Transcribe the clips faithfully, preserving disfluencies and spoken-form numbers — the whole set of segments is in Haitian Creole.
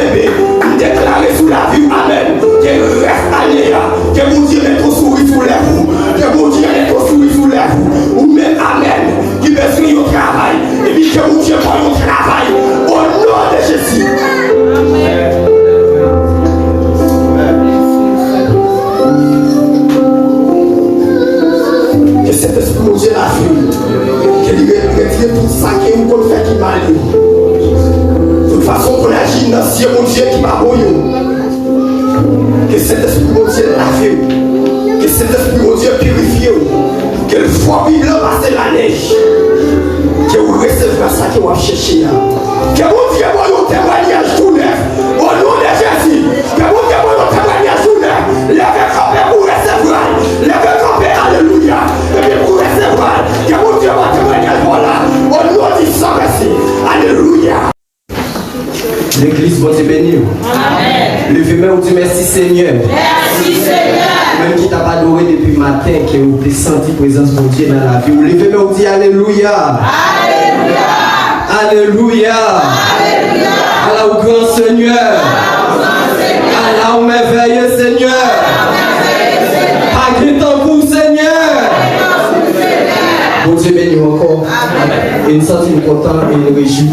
M deklare sou lavi w, amèn, ke rès ane a, ke Bondye mete yon souri sou lèv ou, ke Bondye mete yon souri sou lèv ou, ou menm, amèn, ki bezwen yon travay, epi ke Bondye ba w yon travay, o non de Jezi. Ke Sentespri Bondye lave w. Ke li re- retire tout sa ke ou konn fè ki mal yo. Tout fason w konn aji nan zye Bondye ki pa bon yo. Ke Sentespri Bondye lave w. Ke Sentespri Bondye pirifye w. Ke l fè w pi blan pase lanèj. Ke w resevwa sa ke w ap chèche a. Ke Bondye ba w yon temwayaj tou nèf. O non de Jezi. Ke Bondye ba w yon temwayaj tou nèf. Leve kanpe pou w resevwa l. Leve kanpe, alelouya. Epi pou w resevwa l. Ke Bondye ba w temwayaj pa w la. O non di San Mèsi. Alelouya. Legliz, Bondye beni w. Amèn. Leve men w di, mèsi, Senyè. Mèsi, Senyè. Ou menm ki t ap adore depi maten, ke ou te santi prezans Bondye nan lavi w. Leve men w di, alelouya. Alelouya. Alelouya. Alelouya. Ala ou gran, Senyè. Ala ou gran, Senyè. Ala ou mèvèye, Senyè. Ala ou mèvèye, Senyè. Pa gen tankou w, Senyè. Pa gen tankou w, Senyè. Bondye beni w ankò. Amèn. E n santi n kontan e n rejwi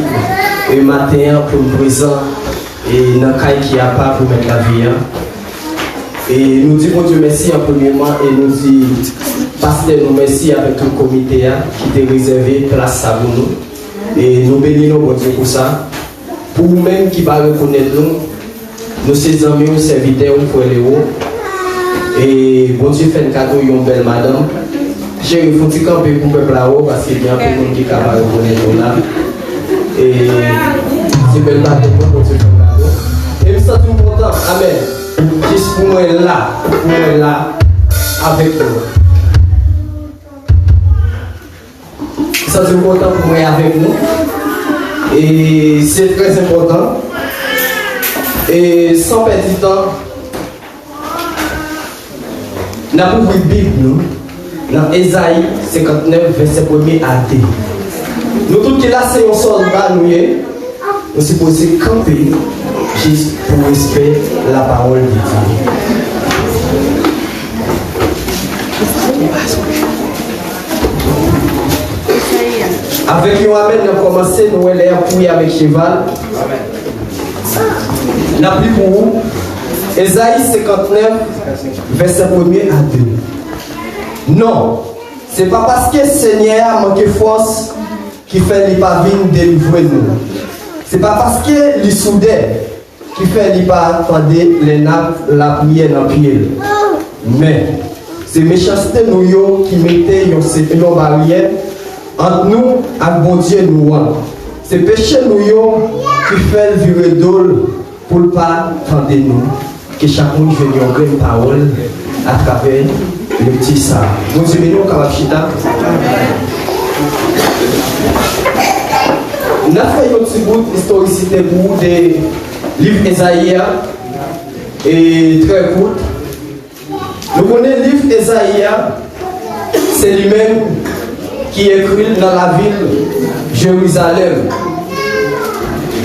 e maten an pou n prezan e nan kay ki apa pou Mèt lavi a. E nou di Bondye mèsi an premyèman e nou di pastè nou mèsi avèk tout komite a ki te rezève plas sa pou nou. E nou beni non Bondye pou sa. Pou ou menm ki pa rekonèt nou, nou se zanmi w, sèvitè w, frè Lewo. E Bondye fè n kado yon bèl madanm. Cheri, fè yon ti kanpe pou pèp la wè w, paske gen anpil moun ki ka pa rekonèt nou la. E se bèl madanm mwen Bondye fè m kado. E m santi m kontan. Amèn. Jis pou mwen la, pou mwen la avèk nou. M santi m kontan pou mwen avèk nou. E se trè enpòtan. E san pèdi tan, n ap ouvri Bib nou nan Ezayi senkantnèf, vèsè premye a de. Nou tout ki la, se yon sòlda nou ye. Nou sipoze kanpe jis pou respè lapawòl de Dye. Avèk yon amèn, n ap kòmanse, nou wè lè y ap kouri avèk cheval. N ap li pou ou. Ezayi senkantnèf, vèsè premye a de. Non, se pa paske Senyè a manke fòs ki fè li pa vin delivre nou. Se pa paske li soudè ki fè li pa tande lè n ap lapriyè nan pye l. Men, se mechanste nou yo ki mete yon se- yon baryè ant nou ak Bondye nou an. Se peche nou yo ki fè l vire do l pou l pa tande nou. Ke chak moun jwenn yon grenn pawòl atravè lekti sa a. Bondye beni w, w kapab chita. N ap fè yon ti bout istorisite pou ou de liv Ezayi a, e trè kout. Nou konnen liv Ezayi a, se li menm ki ekri l nan lavil Jerizalèm.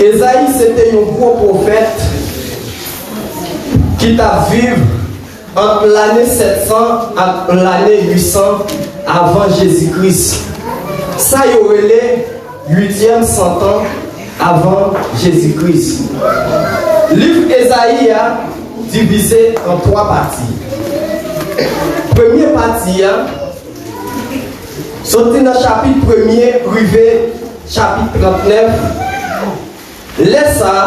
Ezayi se te yon gwo pwofèt ki t ap viv ant lane sèt san ak lane uit san avan Jezi Kris. Sa yo rele uityèm san tan avan Jezi Kris. Liv Ezayi a divize an twa pati. Premye pati a, soti nan chapit premye rive chapit trannèf, lè sa a,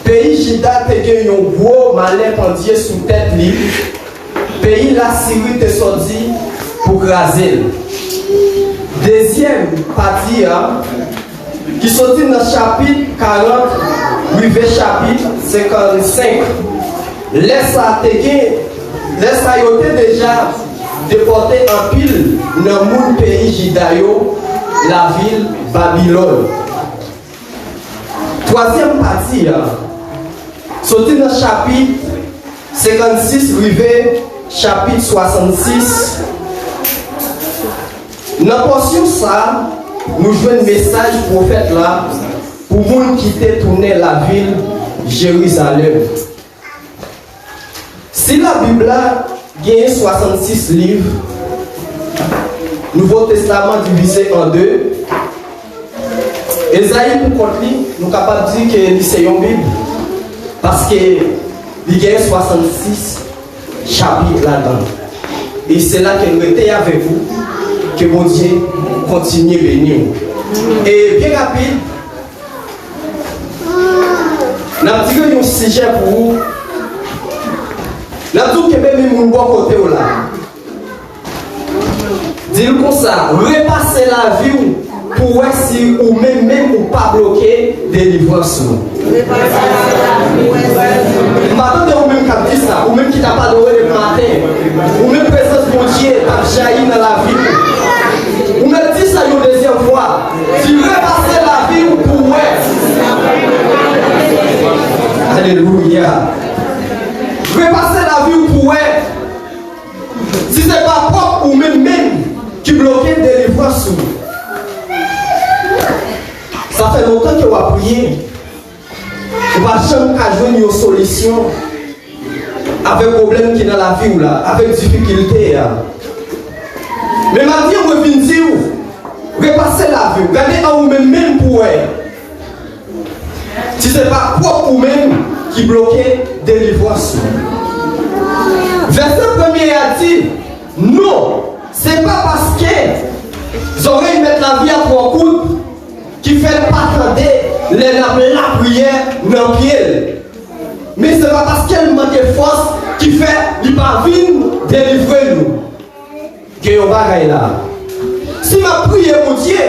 peyi Jida te gen yon gwo malè pandye sou tèt li, peyi Lasiri te sòti pou kraze l. Dezyèm pati a, ki soti nan chapit karant rive chapit senkannsenk, lè sa te gen, lè sa yo te deja depòte anpil nan moun peyi Jida yo lavil Babilòn. Twazyèm pati a, soti nan chapit senkannsis rive chapit swasannsis. Nan pòsyon sa a, nou jwenn mesaj pwofèt la pou moun ki te tounen lavil Jerizalèm. Si Labib la genyen swasannsis liv, Nouvo Testaman divize an de, Ezayi pou kont li, nou kapab di ke li se yon Bib, paske li genyen swasannsis chapit ladan. E se la ke n rete avèk ou, ke Bondye kontinye beni w. E byen rapid, n ap tire yon sijè pou ou. N ap di w kenbe men moun bò kote w la. Di l konsa, repase lavi w pou w wè si ou menm menm ou pa bloke delivrans ou. M pa tande ou menm k ap di sa, ou menm ki t ap adore depi maten. Ou menm prezans Bondye t ap jayi nan lavi w. Ou mèt di sa yon dezyèm fwa. Di repase lavi w pou w wè. Alelouya. Repase lavi w pou w wè. Si se pa pwòp ou menm menm ki bloke delivrans ou. Sa fè lontan ke w ap priye. Ou pa janm ka jwenn yon solisyon avèk pwoblèm ki nan lavi w la, avèk difikilte a. Men maten mwen vin di w, repase lavi w, gade an ou menm menm pou w wè si se pa pwòp ou menm ki bloke delivrans ou. Vèsè premye a di, non, se pa paske zòrèy Mèt lavi a twò kout ki fè l pa tande lè n ap lapriyè nan pye l. Men se pa paske l manke fòs ki fè li pa vin delivre nou. Gen yon bagay la. Si m ap priye Bondye,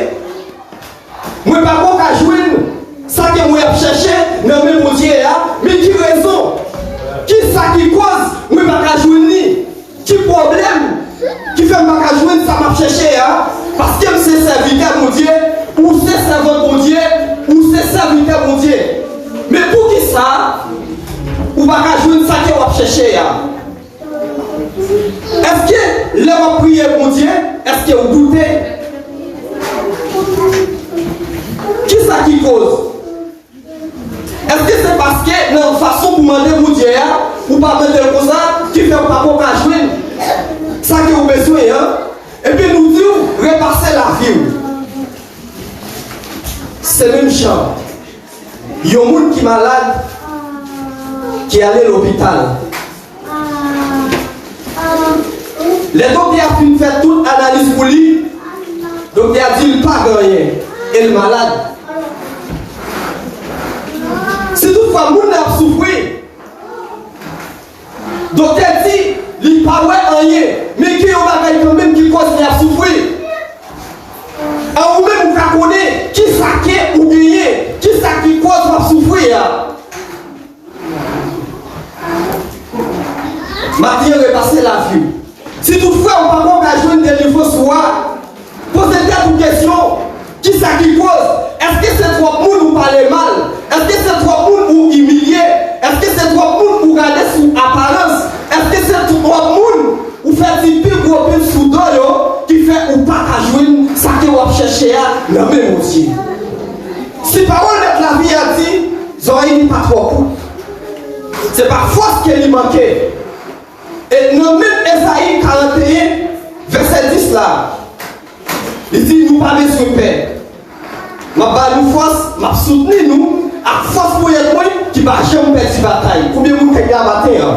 mwen pa ko ka jwenn sa ke mwen ap chèche nan men Bondye a, men ki rezon? Ki sa ki koz mwen pa ka jwenn li? Ki pwoblèm ki fè m pa ka jwenn sa m ap chèche a? Paske m se sèvitè Bondye, ou se sèvant Bondye, ou se sèvitè Bondye. Men poukisa ou pa ka jwenn sa ke w ap chèche a? Èske lè w ap priye Bondye, èske w doute? Ki sa ki koz? Èske se paske nan fason pou mande Bondye a, ou pa mande l konsa, ki fè w pa ko ka jwenn sa ke w bezwen an? Epi nou di w repase lavi w. Se menm jan yon moun ki malad, ki ale lopital. Lè doktè a fin fè tout analiz pou li, doktè a di l pa gen anyen e l malad. Si toutfwa moun nan ap soufri, doktè di li pa wè anyen, men gen yon bagay kanmenm ki koz li ap soufri. An ou menm ou ka konnen ki sa ke ou genyen, ki sa ki koz w ap soufri a. Maten an repase lavi w. Si toutfwa ou pa ko ka jwenn delivrans ou a, poze tèt ou kesyon, ki sa ki koz? Èske se twòp moun ou pale mal? Èske se twòp moun ou imilye? Èske se twòp moun ou gade sou aparans? Èske se twòp moun ou fè ti pi gwo pil sou do yo ki fè ou pa ka jwenn sa ke w ap chèche a nan men Bondye? Si pawòl Mèt lavi a di, zòrèy li pa twò kout. Se pa fòs ke li manke. E nan menm Ezayi karanteyen, vèsè dis la, li di, nou pa bezwen pè. M ap ba nou fòs, m ap soutni nou ak fòs ponyèt mwen ki pa janm pèdi batay. Konbyen moun k la maten an?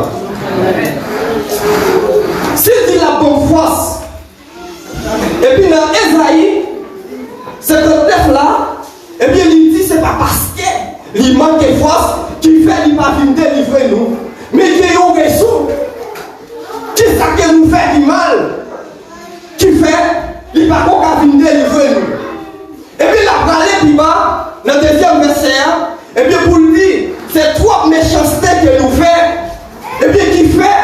Si l di l ap ban w fòs, epi nan Ezayi senkantnèf la, ebyen, li di se pa paske li manke fòs ki fè li pa vin delivre nou. Men gen yon rezon. Ki sa ke nou fè ki mal ki fè li pa ko ka vin delivre nou? Epi l ap prale pi ba nan dezyèm vèsè a, ebyen, pou l di, se twòp mechanste ke nou fè, ebyen, ki fè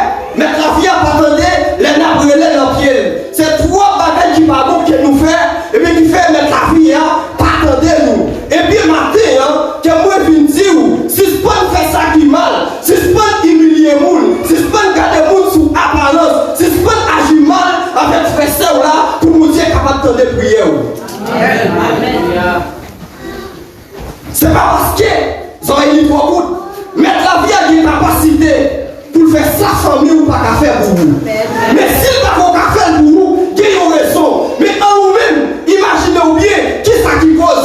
Mèt lavi a pa tande lè n ap rele nan pye l. Se twòp bagay ki pa bon ke nou fè, ebyen, ki fè Mèt lavi a pa tande nou. Ebyen, maten an, ke mwen vin di w, sispann fè sa ki mal, sispann imilye moun, sispann gade moun sou aparans, sispann aji mal avèk frè sè w la pou Bondye kapab tande priyè w. Se pa paske zòrèy li twò kout. fanmi w pa ka fè pou ou. Men si l pako ka fè l pou ou, gen yon rezon. Men an ou menm, imajine w byen, kisa ki koz?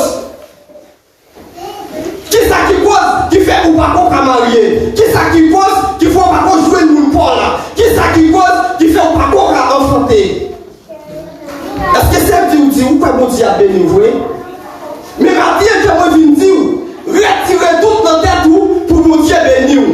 Kisa ki koz ki fè ou pako ka marye? Kisa ki koz ki fè ou pako jwenn moun pa w la? Kisa ki koz ki fè ou pako ka anfante? Èske se di w di ou kwè Bondye ap beni w vre? Men maten an, ke mwen vin di w, retire dout nan tèt ou pou Bondye beni w.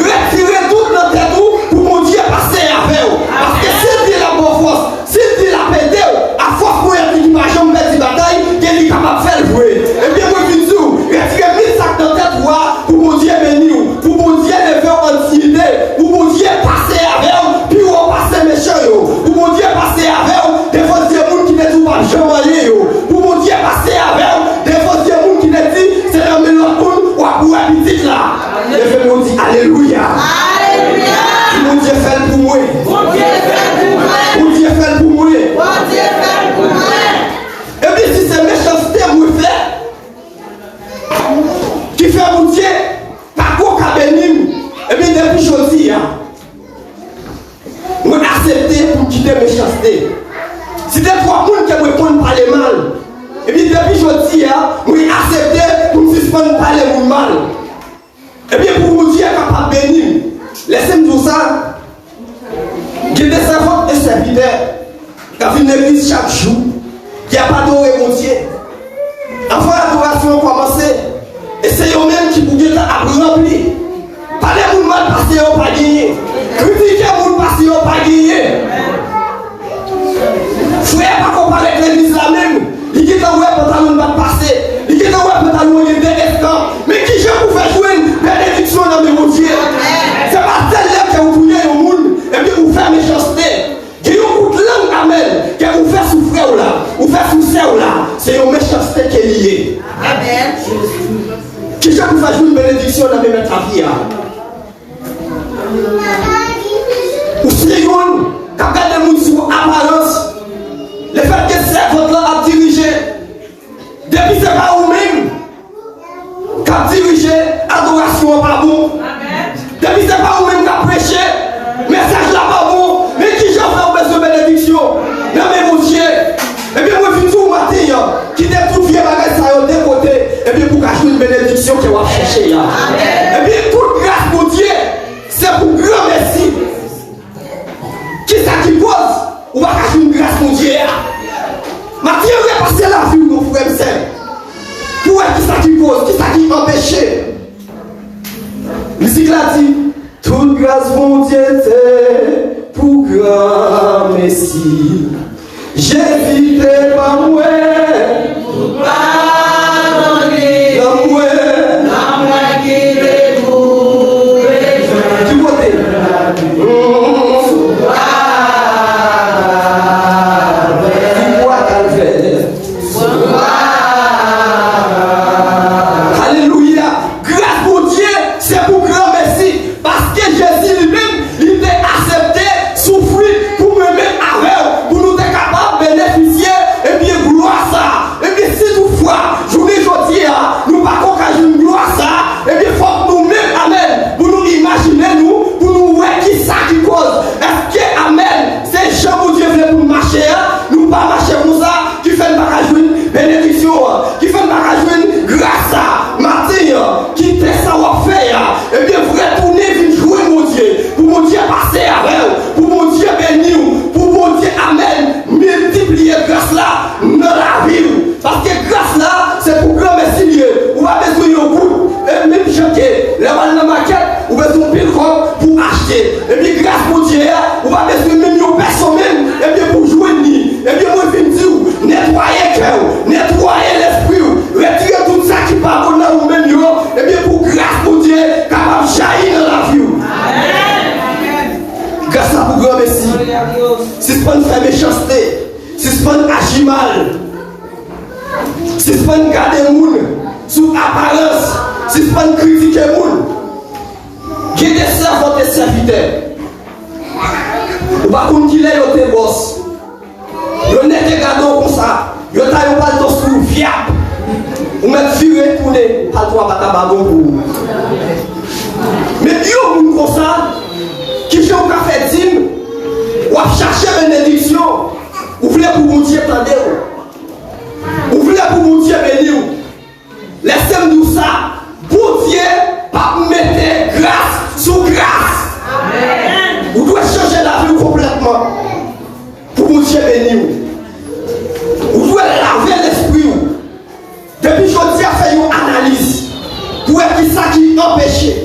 Retire dout nan tèt ou pou Bondye pase avè w. Paske si l di l ap ba w fòs, si l di l ap ede w, afòs pou w ede ki pa janm pèdi batay, ke li kapab fè l vre. Ebyen, mwen vin di w, retire mit sa k nan tèt ou a, pou Bondye beni w, pou Bondye leve w an diyite, pou Bondye pase avè w pi wo pase mechan yo, pou Bondye pase avè w devan zye moun ki te di w p ap janm anyen yo, pou Bondye pase avè w devan zye moun ki te di se nan men lòt moun w ap wè pitit la. Leve men w di, alelouya. Di, Bondye fè l pou mwen. Bondye fè l pou mwen. Ebyen, si se mechanste mwen fè, ki fè Bondye pako ka beni m, ebyen, depi jodi a, mwen aksepte pou m kite mechanste. Si te twòp moun ke mwen konn pale mal, ebyen, depi jodi a, mwen aksepte pou m sispann pale moun mal. Ebyen, pou Bondye kapab beni m. Lèse m di w sa, gen de sèvant e sèvitè k ap vin legliz chak jou, ki ap adore Bondye. Anvan adorasyon an kòmanse, e se yo menm ki pou gentan ap ranpli. Pale moun mal pase yo pa genyen. Kritike moun pase yo pa genyen. Frè a pako parèt legliz la menm. Li gentan wè pantalon l pa t pase. Li gentan wè pantalon an gen de eskanp. Men kijan pou fè jwenn benediksyon nan men Bondye? Se pa sèl lè ke ou touye yon moun, epi ou fè mechanste. Gen yon kout lang, amèn, ke ou fè sou frè w la, ou fè sou sè w la. Se yon mechanste ke li ye. Kijan pou fè jwenn benediksyon nan men mèt lavi a? Ou se youn k ap gade moun sou aparans. Lefètke sèvant lan ap dirije, depi se pa ou menm k ap dirije, adorasyon an pa bon. Depi se pa ou menm k ap preche, mesaj la pa bon. Men kijan fè ou bezwen benediksyon nan men Bondye? Ebyen, mwen vin di w maten an, kite tout vye bagay sa yo de kote, ebyen, pou w ka jwenn benediksyon ke w ap chèche a. Ebyen, tout gras Bondye, se pou granmesi. Kisa ki koz ou pa ka jwenn gras Bondye a? Maten an, repase lavi w non, frè m, sè m, pou w wè kisa ki koz, kisa ki anpeche. Mizik la di, tout gras Bondye se pou granmesi. Jezi te ban mwen tout padon li. Ban mwen. Ban mwen ki te pou bezwen. Ki kote? Sou kwa. Sou kwa Kalvè. Sou kwa. Alelouya. Gras Bondye, se pou granmesi, paske Jezi li menm, li te aksepte soufri pou mwen menm avè w, pou nou te kapab benefisye, ebyen, glwa sa a. Ebyen, si toutfwa, jounen jodi a, nou pako ka jwenn glwa sa a, ebyen, fòk nou menm, amèn, pou nou imajine nou, pou nou wè kisa ki koz. Èske, amèn, se jan Bondye vle pou n mache a, nou pa mache konsa, ki fè n pa ka jwenn benediksyon an, ki fè n pa ka jwenn gras sa a, maten an, kite sa w ap fè a, ebyen, retounen vin jwenn Bondye, pou Bondye pase avè w, pou Bondye beni w, pou Bondye, amèn, miltipliye gras la nan lavi w. Paske gras la, se pou granmesi l ye. Ou pa bezwen yon goud. E menm jan ke lè w al nan makèt, ou bezwen yon pil kòb pou achte. Epi gras Bondye a, ou pa bezwen menm yon pèson menm, ebyen, pou jwenn li. Ebyen, mwen vin di w, netwaye kè w, netwaye lespri w, retire tout sa ki pa bon nan ou menm yo, ebyen, pou gras Bondye kapab jayi nan lavi w. Gras la pou granmesi. Sispann fè mechanste. Sispann aji mal. Sispann gade moun sou aparans. Sispann kritike moun. Gen de sèvant e sèvitè. Ou pa konn kilè yo te bòs. Yo nèk te gade w konsa. Yo ta yon palto sou ou, vyap. Ou mèt vire tounen, palto a pa ta ba bon pou ou. Men yon moun konsa, pou Bondye tande w. Ou vle pou Bondye beni w. Lèse m di w sa, Bondye p ap mete gras sou gras. Ou dwe chanje lavi w konplètman pou Bondye beni w. Ou dwe lave lespri w. Depi jodi a, fè yon analiz pou wè kisa ki anpeche.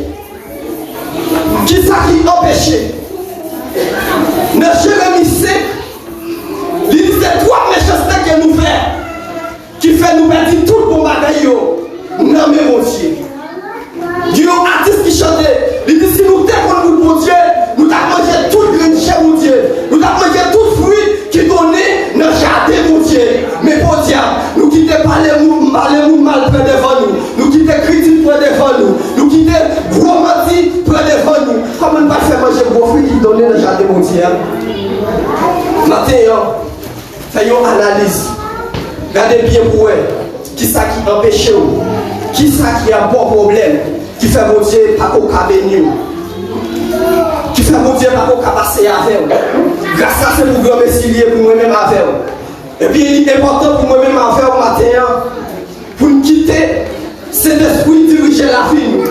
Kisa ki anpeche? Nan Jeremi senk, li di se twa mechanste ke nou fè ki fè nou pèdi tout bon bagay yo nan men Bondye. Gen yon atis ki chante, li di si nou te konn wout Bondye, nou t ap manje tout grenn chè Bondye, nou t ap manje tout fwi ki donnen nan jaden Bondye. Men podyab, nou kite pale moun, pale moun mal pran devan nou, nou kite kritik pran devan nou, nou kite gwo manti pran devan nou. Kòman n pral fè manje gwo fwi ki donnen nan jaden Bondye a? Maten an, fè yon analiz. Gade byen pou wè kisa ki anpeche w, kisa ki ap ba w pwoblèm, ki fè Bondye pako ka beni w, ki fè Bondye pako ka pase avè w. Gras la se pou granmesi li ye, pou mwen menm avè w. Epi li enpòtan pou mwen menm avè w maten an, pou n kite Sentespri dirije lavi nou.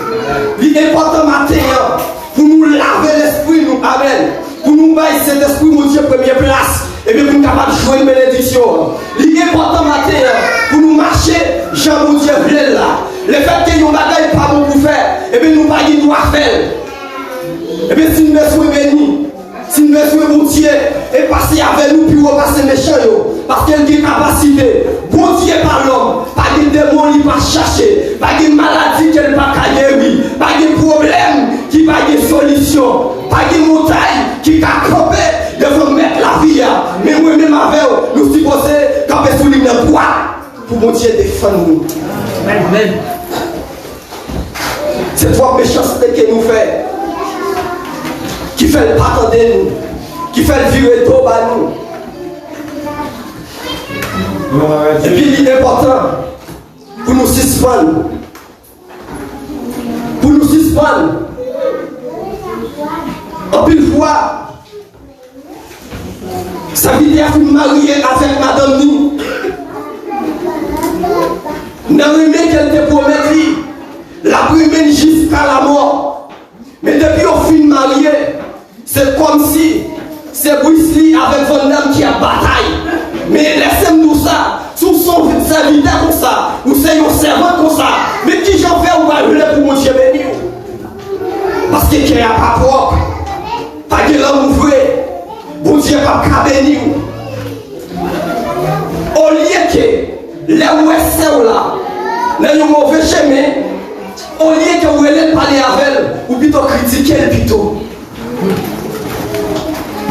Li enpòtan maten an pou nou lave lespri nou, amèn, pou nou bay Sentespri Bondye premye plas, ebyen pou n kapab jwenn benediksyon an. Li enpòtan maten an pou nou mache jan Bondye vle l la. Lefètke yon bagay pa bon pou fè, ebyen nou pa gen dwa fè l. Ebyen si n bezwen beni, si n bezwen Bondye e pase avè nou pi wo pase mechan yo, paske l gen kapasite. Bondye pa lòm, pa gen demon li pa chache, pa gen maladi ke l pa ka geri, pa gen pwoblèm ki pa gen solisyon, pa gen montay ki ka kanpe devan Mèt lavi a. Men mwen menm avè w, nou sipoze kanpe sou liy nan dwat pou Bondye defann nou. Amèn. Se twòp mechanste ke nou fè ki fè l pa tande nou, ki fè l vire do ba nou. Epi li enpòtan pou nou sispann, pou nou sispann. Anpil fwa, sèvitè a fin marye avèk madanm ni. Nan renmen ke l te pwomèt li, l ap renmen l jiska lamò. Men depi yo fin marye, se kòmsi se Bruce Lee avèk Van Damme ki ap batay. Men lèse m di w sa, si w se yon sèvitè konsa, ou se yon sèvant konsa, men kijan fè ou pral vle pou Bondye beni w? Paske kè a pa pwòp. Pa gen lanmou vre, Bondye p ap ka beni w. Olye ke lè w wè sè w la nan yon move chemen, olye ke w rele l pale avè l, ou pito kritike l pito.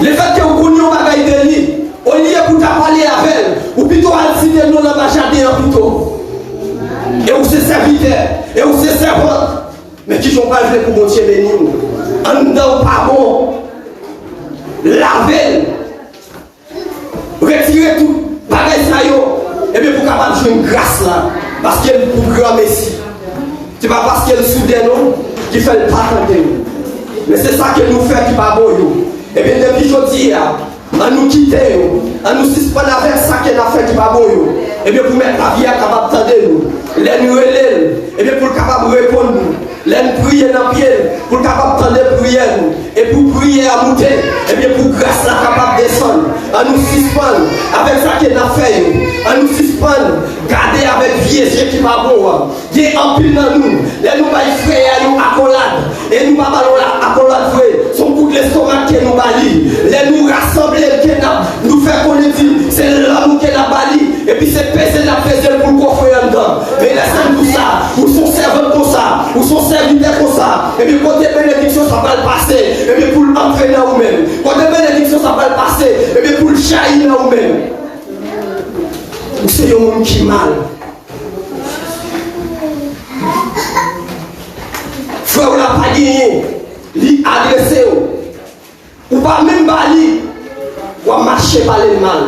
Lefètke w konn yon bagay de li, olye pou w ta pale avè l, ou pito al site non l anba jaden an pito. E w se sèvitè, e w se sèvant. Men kijan w pral vle pou Bondye beni w? Anndan w pa bon. Lave l. Retire tout bagay sa yo. Ebyen pou w kapab jwenn gras la. Paske l pou granmesi. Se pa paske l soudè non ki fè l pa tande w. Men se sa ke nou fè ki pa bon yo. Ebyen depi jodi a, an nou kite yo. An nou sispann avèk sa ke n ap fè ki pa bon yo. Ebyen pou Mèt lavi a kapab tande nou. Lè n rele l, ebyen pou l kapab reponn nou. Lè n priye nan pye l, pou l kapab tande priyè nou. E pou priyè a moute, ebyen pou gras la kapab desann. An nou sispann avèk sa ke n ap fè yo. An nou sispann gade avèk vye je ki pa bon an. Gen anpil nan nou, lè nou bay frè a yon akolad, e nou pa ba l yon akolad vre, se yon kout lestomak ke nou ba li. Lè nou rasanble l, ke n ap, nou fè konnen di se lanmou ke n ap ba li, epi se peze n ap peze l pou l kofre anndan. Men lè sa m di w sa, ou se yon sèvant konsa, ou se yon sèvitè konsa, ebyen kote benediksyon sa pral pase, ebyen pou l antre nan ou menm. Kote benediksyon sa pral pase, ebyen pou l jayi nan ou menm. Ou se yon moun ki mal. Frè w la pa genyen, li agrese w. Ou pa menm ba li, w ap mache pale l mal.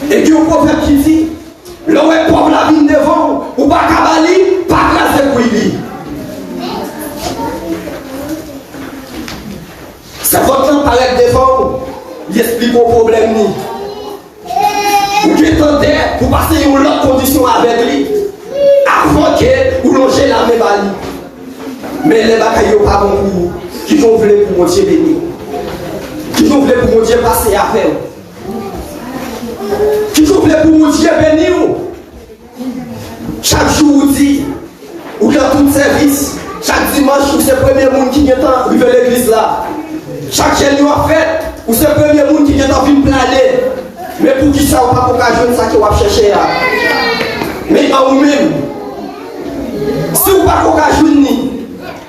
E gen yon pwovèb ki di, lè w wè pòv la vin devan w, ou pa ka ba li, pa kraze kwi li. Sèvant lan parèt devan w, Yon pwoblèm ni. Ou gentan dè pou pase yon lòt kondisyon avèk li avan ke ou lonje lamen ba li. Men lè bagay yo pa bon pou ou, kijan w vle pou Bondye beni w? Kijan w vle pou Bondye pase avè w? Kijan w vle pou Bondye beni w? Chak jou ou di, ou nan tout sèvis. Chak dimanch, ou se premye moun ki gentan rive legliz la. Chak jèn yo ap fèt, ou se premye moun ki gentan vin plane. Men poukisa ou pako ka jwenn sa ke w ap chèche a? Men an ou menm, si ou pako ka jwenn li,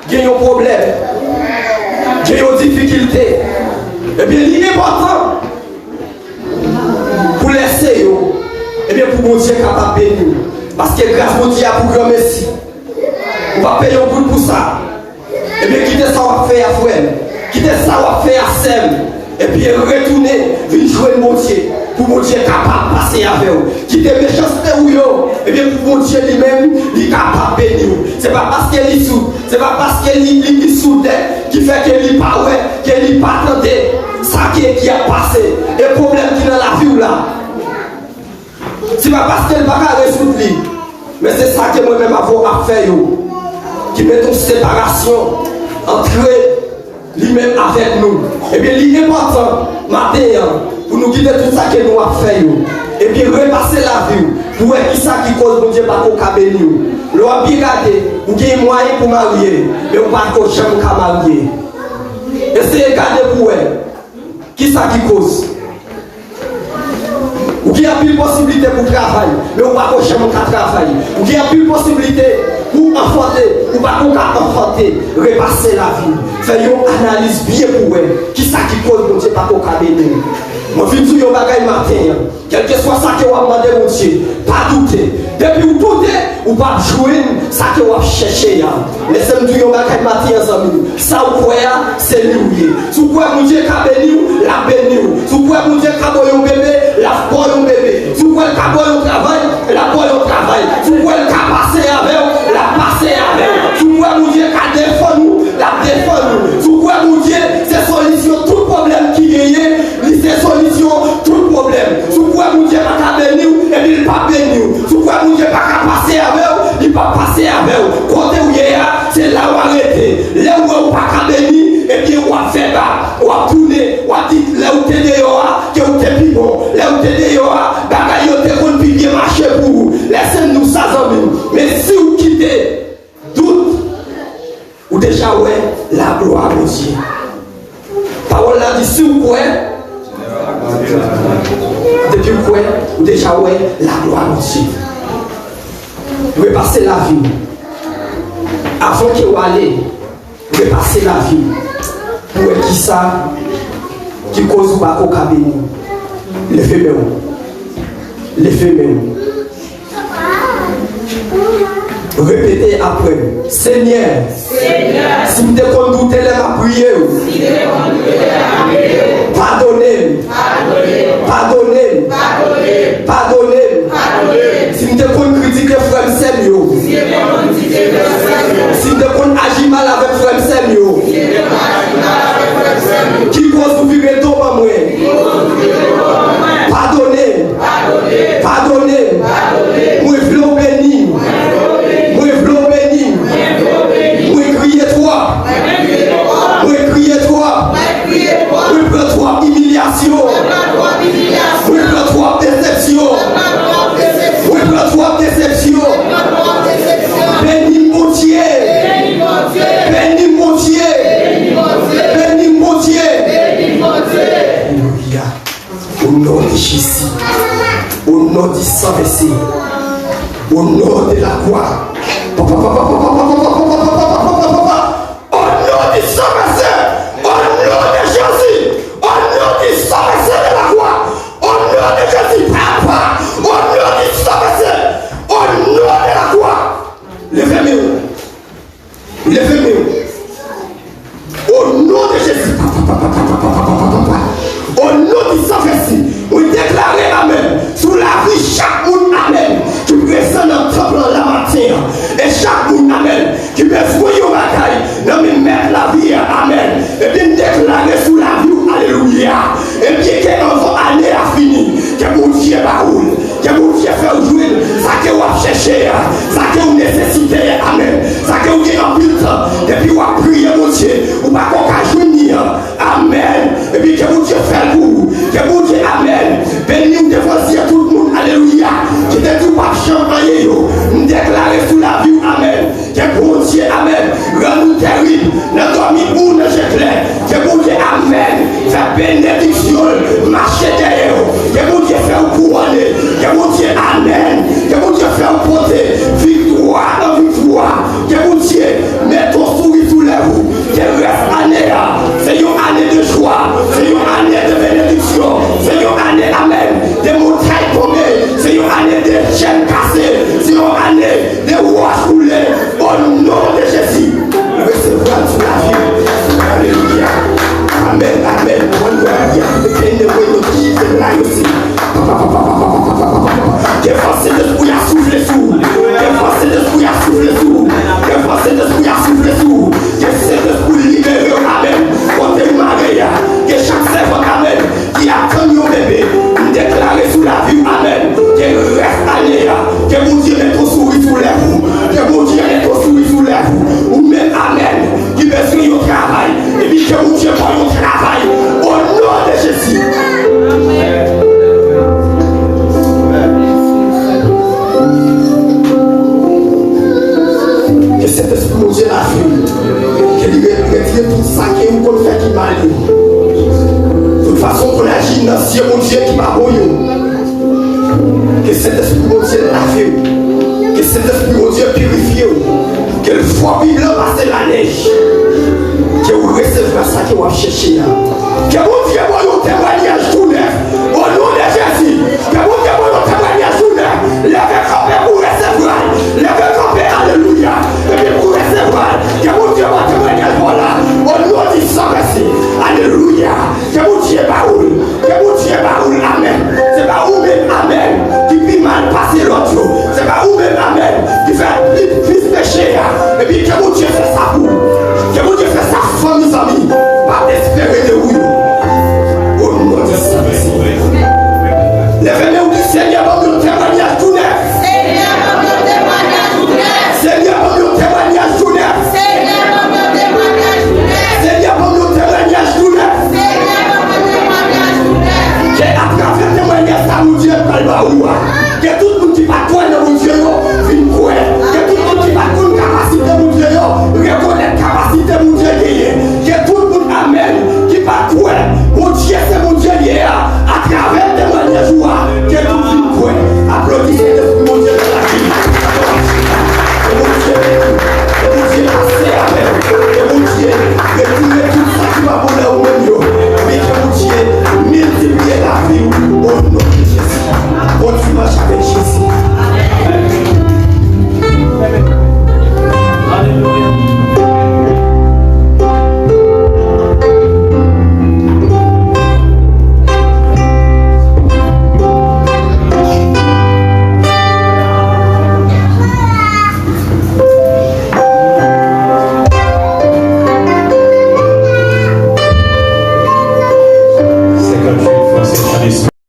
gen yon pwoblèm, gen yon difikilte. Ebyen, li enpòtan pou lèse yo, ebyen, pou Bondye kapab beni w. Paske gras Bondye a pou granmesi. Ou pa peye yon goud pou sa. Ebyen, kite sa w ap fè a, frè m. Kite sa w ap fè a, sè m. Ebyen, retounen, vin jwenn Bondye, pou Bondye kapab pase avè w. Kite mechanste ou yo, ebyen, pou Bondye li menm, li kapab beni w. Se pa paske li soud, se pa paske li, li, li soudè, ki fè ke li pa wè, ke li pa tande sa ki, ki ap pase, e pwoblèm ki nan lavi w la. Se pa paske l pa ka rezoud li, men se sa ke mwen menm avè w ap fè yo, ki mete yon separasyon antre li menm avèk nou. Ebyen, li enpòtan maten an pou nou kite tout sa ke nou ap fè yo, epi repase lavi w pou wè kisa ki koz Bondye pako ka beni w. Lè w ap byen gade, ou gen mwayen pou marye, men ou pako janm ka marye. Eseye gade pou wè kisa ki koz. Ou gen anpil posiblite pou travay, men ou pako janm ka travay. Ou gen anpil posiblite pou w anfante, ou pako ka anfante. Repase lavi w. Fè yon analiz byen pou w wè kisa ki koz Bondye pako ka beni w. Mwen vin di w yon bagay maten an. Kèlkeswa sa ke w ap mande Bondye, pa doute. Depi w doute, ou p ap jwenn sa ke w ap chèche a. Lèse m di w yon bagay maten an, zanmi m. Sa w kwè a, se li w ye. Si w kwè Bondye ka beni w, l ap beni w. Si w kwè Bondye ka ba w yon bebe, l ap ba w yon bebe. Si w kwè l ka ba w yon travay, l ap ba w yon travay. Si w kwè l ka pase avè w, l ap pase avè w. Si w kwè Bondye ka defann ou, l ap defann ou. Si w kwè Bondye se solisyon tout pwoblèm ki genyen, li se solisyon tout pwoblèm. Si w kwè Bondye pa ka beni w, epi l p ap beni w. Si w kwè Bondye pa ka pase avè w, li p ap pase avè w. Kote w ye a, se la w a rete. Lè w wè w pa ka beni, ebyen w ap fè bak, w ap tounen, w ap di lè w te deyò a, ke w te pi bon. Lè w te deyò a, bagay yo te konn pi byen mache pou ou. Lèse m di w sa, zanmi m. Men si w kite dout, ou deja wè laglwa Bondye. Pawòl la di, si w kwè, depi w kwè, ou deja wè laglwa Bondye. Repase lavi w. Avan ke w ale, repase lavi w pou wè kisa ki koz ou pako ka beni. Leve men w. Leve men w. Repete apre m. Senyè, si m te konn doute lè m ap priye w, padone m. Padone m. Padone m. Si m te konn kritike frè m, sè m yo, si m te konn aji mal avèk frè m, sè m yo, ki koz ou vire do ban mwen? Padone m. Padone m. Mwen vle w beni m. Mwen vle w beni m. Mwen kriye twòp. Mwen kriye twòp. Mwen pran twòp imilyasyon. Mwen pran twòp desepsyon. Mwen pran twòp desepsyon. Beni m, Bondye. Beni m, Bondye. Beni m, Bondye. Alelouya. Au nom de Jésus. Au nom du sang versé. Au nom de la croix. Papa, papa, papa, papa, papa, papa, papa, papa, papa, papa. Au nom du sang versé. Au nom de Jésus. Au nom du sang versé de la croix. Au nom de Jésus, papa. Au nom du sang versé. Au nom de la croix. Leve men w. Leve men w. O non de Jezi, papa, papa, papa, papa, papa, papa, papa. O non de San Fransi, mwen deklare amèn sou lavi chak moun, amèn, ki prezan nan tanp lan la maten an. E chak moun, Sentespri Bondye lave w. Ke li re- retire tout sa ke ou konn fè ki mal yo. Tout fason w konn aji nan zye Bondye ki pa bon yo. Ke Sentespri Bondye lave w. Ke Sentespri Bondye pirifye w. Ke l fò pi blan pase lanèj. Ke ou resevwa sa ke w ap chèche a. Ke Bondye ba w yon temwanyaj.